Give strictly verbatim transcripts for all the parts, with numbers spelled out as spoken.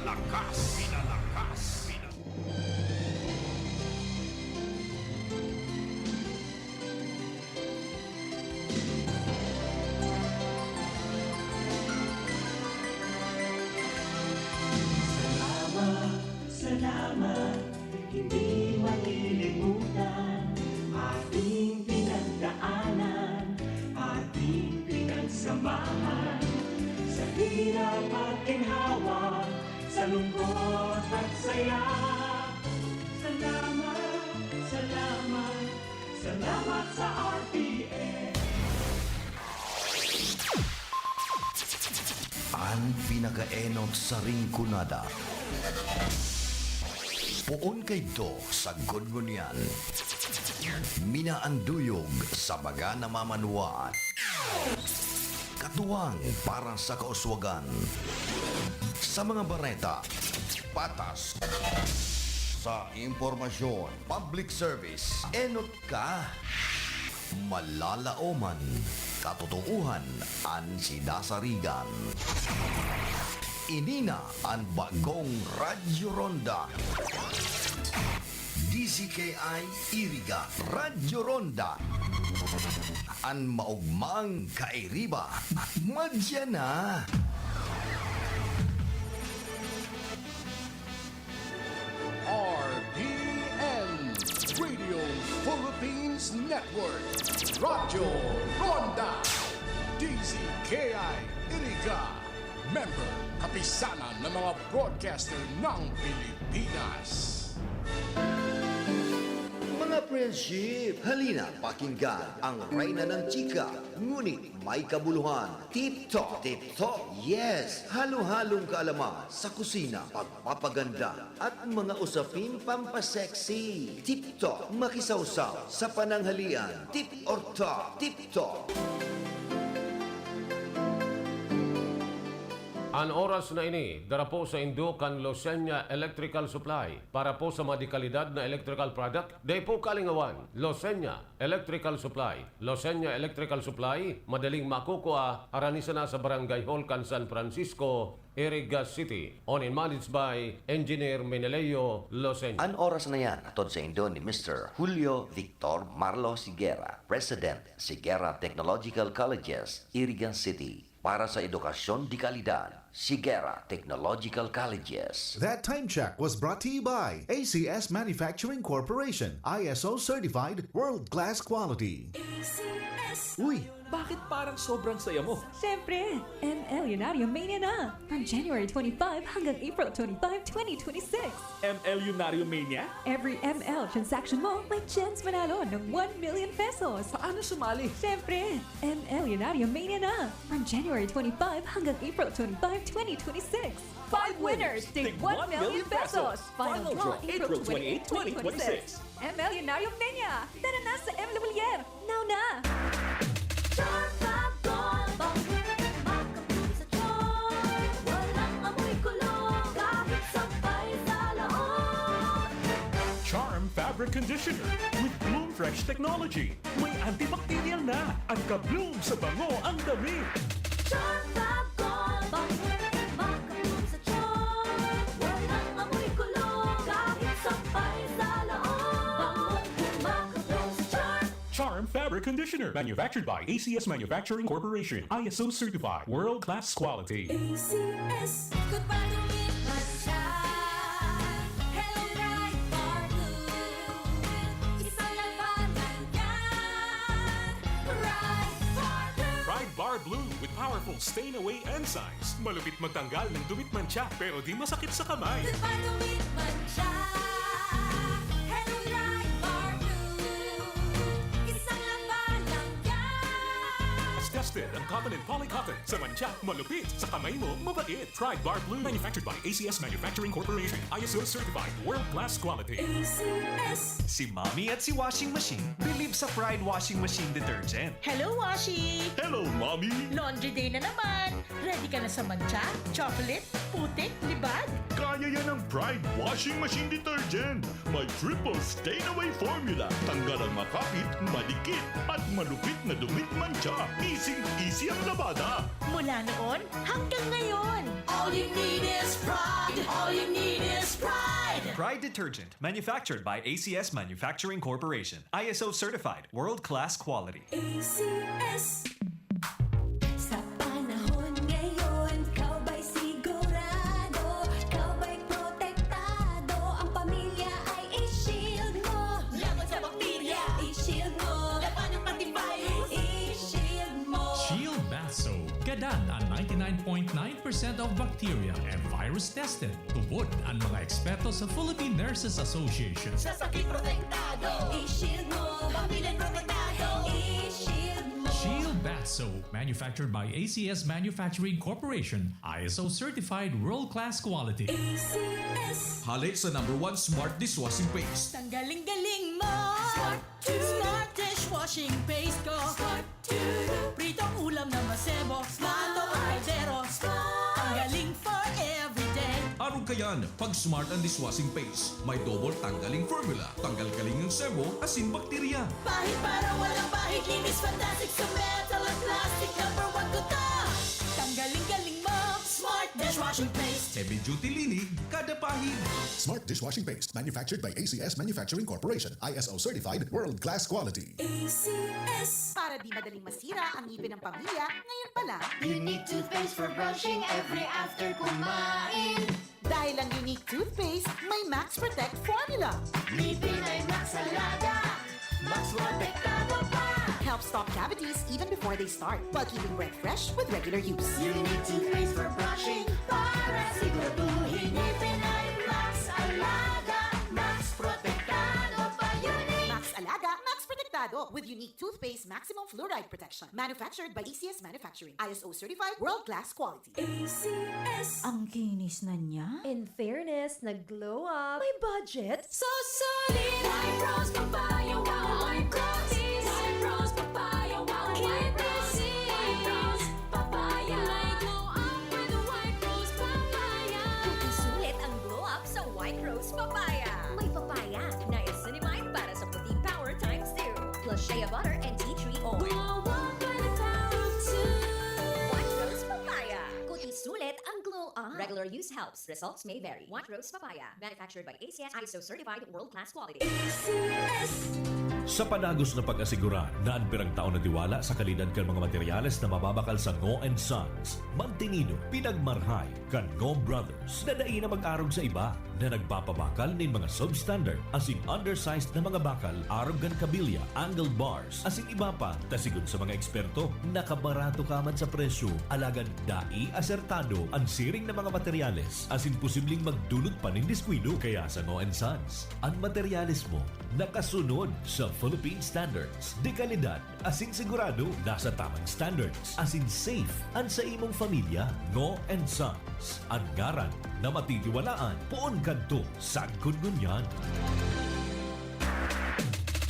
Lakas, pinalakas, pinalakas. Salamat, salamat, hindi malilimutan ating pinagdaanan, ating pinagsamahan. Sa hirap at ginhawa, sa lungkot at saya. Salamat, salamat, salamat sa R T N. An pinakaenot sa Rinconada. Poon kaidto sa Gudgunian. Minaanduyog sa mga namamanwaan. Katuwang para sa kauswagan. Sa mga bareta, patas. Sa impormasyon, public service, enot ka. Malalaoman, katotoohan an sinasarigan. Ini na an bagong Radyo Ronda. D Z K I Iriga, Radyo Ronda. An maogmang kairiba, madya na. R P N, Radio Philippines Network, Radyo Ronda, D Z K I Iriga, member, Kapisanan ng mga Broadcaster ng Pilipinas. Mga friendship, halina pakinggan ang Reyna ng Chika, ngunit may kabuluhan. Tip-top, tip-top, yes! Halo-halong kaalaman sa kusina, pagpapaganda, at mga usaping pampasexy. Tip-top, makisawsaw sa pananghalian. Tip or top, tip-top! An oras na ini, dara po sa indo kan Losenya Electrical Supply. Para po sa mga dekalidad na electrical product, dai po kalingawan. Losenya Electrical Supply. Losenya Electrical Supply, madaling makukua, harani sana sa Barangay Hall kan San Francisco, Iriga City. Owned and managed by Engineer Meneleo Losenya. An oras na yan, hatod sa indo ni Mister Julio Victor Marlo Sigera, President, Sigera Technological Colleges, Iriga City. Para sa edukasyon de kalidad, Sigera Technological Colleges. That time check was brought to you by A C S Manufacturing Corporation, I S O certified, world-class quality. A C S. Uy, bakit parang sobrang saya mo? Siyempre, M L Lunario Mania na! From January twenty-five hanggang April twenty-five, twenty twenty-six. M L Lunario Mania? Every M L transaction mo, may chance manalo ng one million pesos. Paano sumali? Siyempre, M L Lunario Mania na! From January twenty-five hanggang April twenty-five, twenty twenty-six. Five winners, tig one million pesos! Final draw, April twenty-eight, twenty twenty-six. M L Lunario Mania! Tara na sa M Lumiere! Now na! Charm Fab Gold Bang. Makabloom sa charm. Walang amoy kulog kahit sampay sa loob. Charm Fabric Conditioner with Bloom Fresh Technology. May antibacterial na. Ang ka-bloom sa bango ang damit. Charm Fab Gold Bang. Makabloom sa charm. Walang amoy kulog kahit sampay sa loob. Bangong makabloom sa charm. Charm Fabric Conditioner. Manufactured by A C S Manufacturing Corporation. I S O certified. World class quality. A C S. Ikot pa, dumikit pa siya. Hello, Pride Bar Blue. Isang labanan yan. Pride Bar Blue. Pride Bar Blue with powerful stain away enzymes. Malupit magtanggal ng dumitmantsa pero di masakit sa kamay. Ikot pa, dumikit pa siya. Hello, Pride Bar Blue. Isang labanan yan. Tested ang cotton and poly cotton. Sa mantsa, malupit. Sa kamay mo, mabait. Pride Bar Blue. Manufactured by A C S Manufacturing Corporation. I S O certified. World class quality. A C S. Si Mommy at si Washing Machine believe sa Pride Washing Machine Detergent. Hello, Washi! Hello, Mommy! Laundry day na naman! Ready ka na sa mantsa, chocolate, putik, libag? Kaya yan ng Pride Washing Machine Detergent. May triple stain away formula. Tanggal ang makapit, madikit, at malupit na dumitmantsa. Easy, easy ang labada. Mula noon hanggang ngayon. All you need is Pride. All Pride detergent, manufactured by A C S Manufacturing Corporation. I S O certified, world-class quality. A C S. Sa panahon ngayon, ikaw ba'y sigurado? Ikaw ba'y protektado? Ang pamilya ay i-shield mo. Laban sa bakterya, i-shield mo. Laban ng antivirus, i-shield mo. Shield Bath Soap. Gadan ang ninety-nine point nine percent of bacteria and virus tested. Tubod ang mga eksperto sa Philippine Nurses Association. Sa sakit protektado, i-shield mo. Pamilya protektado, i-shield mo. Shield Bath Soap, manufactured by A C S Manufacturing Corporation, I S O certified world-class quality. A C S. Hale sa number one smart dishwashing paste. Tanggaling galing mo. Smart, smart dishwashing paste ko. Smart, pritong ulam na masebo. Smart ang kaldero. Smart. Tanggaling for everyday. Arog kayan, pag smart ang dishwashing paste, may double tanggaling formula. Tanggal galing ang sebo, asin bakterya. Pahid para walang pahid. Linis fantastic sa metal at plastic. Number one ko to. Tanggaling galing mo. Smart dishwashing paste. Heavy duty linig, kada pahid. Smart dishwashing paste, manufactured by A C S Manufacturing Corporation, I S O certified, world-class quality. A C S. Para di madaling masira ang ngipin ng pamilya, ngayon pa lang. Unique toothpaste for brushing every after kumain. Dahil ang Unique Toothpaste may Max Protect Formula. Ngipin ay Max Alaga. Max Protektado pa. Helps stop cavities even before they start, while keeping breath fresh with regular use. Unique toothpaste for brushing. Para siguraduhin ngipin ay Max Alaga. Max Protektado pa. Unique. Max Alaga, Max Protektado with Unique Toothpaste Maximum Fluoride Protection. Manufactured by A C S Manufacturing. I S O certified, world-class quality. A C S. Ang kinis na niya. In fairness, nag-glow up. May budget. So solid. White Rose Papaya. Wow, White Rose. White Rose Papaya. Wow, White Rose. White Rose Papaya. May glow up with White Rose Papaya. Sulit ang glow up sa White Rose Papaya. May papaya, niacinamide para sa puti power times two. Plus shea butter and tea tree oil. Glow up with the power of two. White Rose Papaya. Kuti sulit ang glow up. Regular use helps. Results may vary. White Rose Papaya. Manufactured by A C S, I S O certified, world-class quality. Sa padagos na pag-asegura na an pirang tawo natiwala sa kalidad kan mga materyales na mababakal sa Ngo and Sons, mantinido, pinagmarhay kan Ngo Brothers na dai na mag-arog sa iba na nagpapabakal nin mga substandard asin undersized na mga bakal arog kan kabilya, angle bars, asin iba pa. Ta sigon sa mga eksperto, nakabarato ka man sa presyo, alagad dai asertado an siring na mga materyales asin posibleng magdulot pa nin diskuido. Kaya sa Ngo and Sons, an materyales mo nakasunod sa Philippine standards, dekalidad asin sigurado nasa tamang standards asin safe an sa imong pamilya. Ngo and Sons, an ngaran na matitiwalaan poon kadto sagkod ngunyan.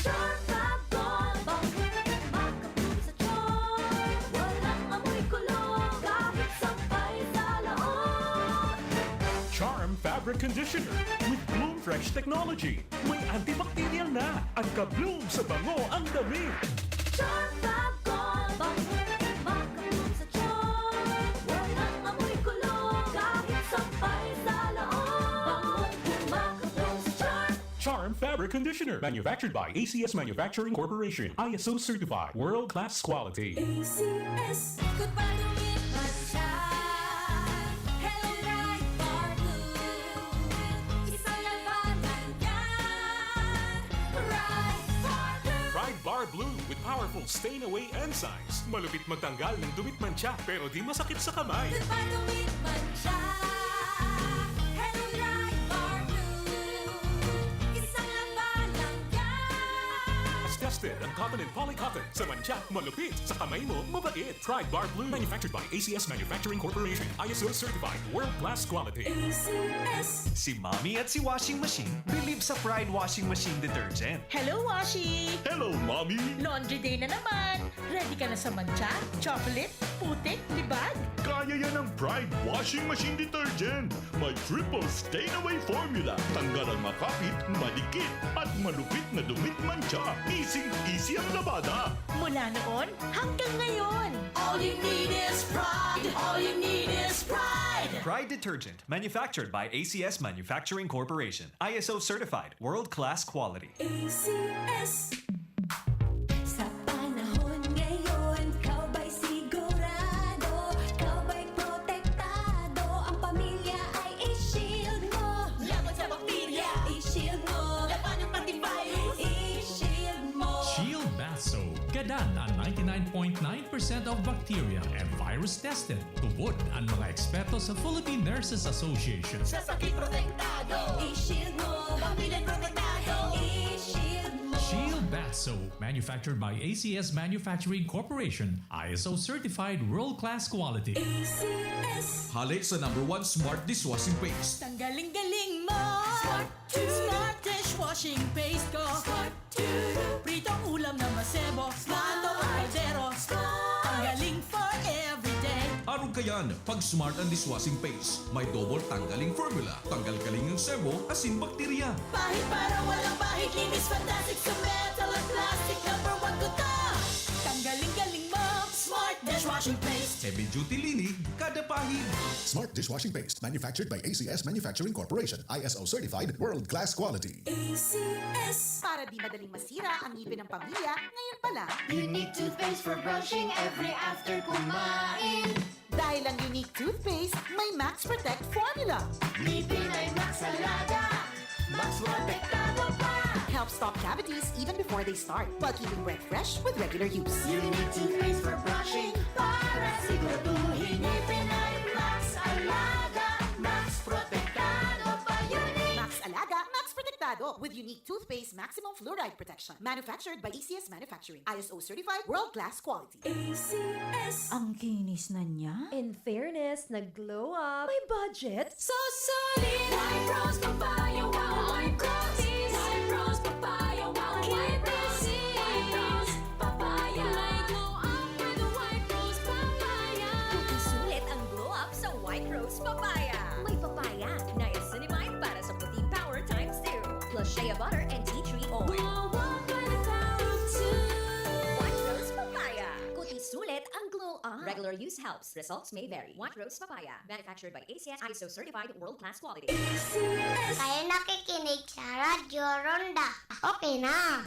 Charm Fab Gold, bangkit, makapul sa charm. Walang amoy kulog, kahit sampay sa laot. Charm Fabric Conditioner with Bloom Fresh Technology. May antibacterial na. Ang ka-bloom sa bango ang damit. Charm Fab Gold, bangkit, makapul sa charm. Walang amoy kulog, kahit sampay sa laot. Bangong makapul sa charm. Charm Fabric Conditioner. Manufactured by A C S Manufacturing Corporation. I S O certified. World class quality. A C S. Goodbye to it, Mansha. Hello, Bright Bar Blue. Isang labanan yan. Bright Bar Blue. Pride Bar Blue with powerful stain away enzymes. Malupit magtanggal ng dumi at mantsa, pero di masakit sa kamay. Goodbye to it, Mansha. Hello, Bright Bar Blue. Isang labanan yan. Tested ang cotton and polycotton. Sa mantsa, malupit. Sa kamay mo, mabait. Pride Bar Blue. Manufactured by A C S Manufacturing Corporation. I S O certified. World class quality. A C S. Si Mommy at si Washing Machine believe sa Pride Washing Machine Detergent. Hello, Washi! Hello, Mommy! Laundry day na naman! Ready ka na sa mantsa, chocolate, putik, libag? Kaya yan ang Pride Washing Machine Detergent. May triple stain away formula. Tanggal ang makapit, madikit, at malupit na dumi at mantsa. Easy, easy ang labada. Mula noon hanggang ngayon! All you need is Pride. All you need is Pride. Pride detergent, manufactured by A C S Manufacturing Corporation. I S O certified, world-class quality. A C S. Sa panahon ngayon, ikaw ba'y sigurado? Ikaw ba'y protektado? Ang pamilya ay i-shield mo. Laban sa bakterya, i-shield mo. Laban ng antivirus, i-shield mo. Shield Bath Soap. Gadan ang ninety-nine point nine percent of bacteria and virus tested. Tubod ang mga eksperto sa Philippine Nurses Association. Sa sakit protektado, i-shield mo. Pamilya protektado, i-shield mo. Shield Bath Soap, manufactured by A C S Manufacturing Corporation, I S O certified world-class quality. A C S. Hale sa number one smart dishwashing paste. Tanggaling galing mo. Smart, smart dishwashing paste ko. Smart. Pritong ulam na masebo. Smart ang kaldero. Ang galing for everyday. Arog kayan, pag smart ang dishwashing paste, may double tanggaling formula. Tanggal kaling ang sebo, asin bakterya. Pahid para walang bahid. Linis fantastic sa metal at plastic. Number one ko to. Tanggaling galing mo. Smart dishwashing paste. Heavy duty linig, kada pahid. Smart dishwashing paste, manufactured by A C S Manufacturing Corporation, I S O certified, world-class quality. A C S. Para di madaling masira ang ngipin ng pamilya, ngayon pa lang. Unique toothpaste for brushing every after kumain. Dahil ang Unique Toothpaste may Max Protect Formula. Ngipin ay Max Alaga. Max Protektado pa. Helps stop cavities even before they start, while keeping breath fresh with regular use. Unique toothpaste for brushing. Para siguraduhin ngipin ay Max Alaga. Max Protektado pa. Unique. Max Alaga, Max Protektado with Unique Toothpaste Maximum Fluoride Protection. Manufactured by A C S Manufacturing. I S O certified, world-class quality. A C S. Ang kinis na niya. In fairness, nag-glow up. May budget. So solid. White Rose Papaya. Wow, White Rose. White Rose Papaya. Wow, White Rose. White Rose Papaya. May glow up with White Rose Papaya. Sulit ang glow up sa White Rose Papaya. May papaya, niacinamide para sa puting power times two. Plus shea butter and tea tree oil. Glow up with the power of two. White Rose Papaya. Kuti sulit ang glow up. Regular use helps. Results may vary. White Rose Papaya. Manufactured by A C S, I S O certified, world-class quality. A C S. Kayo nakikinig sa Radyo Ronda. Okay na.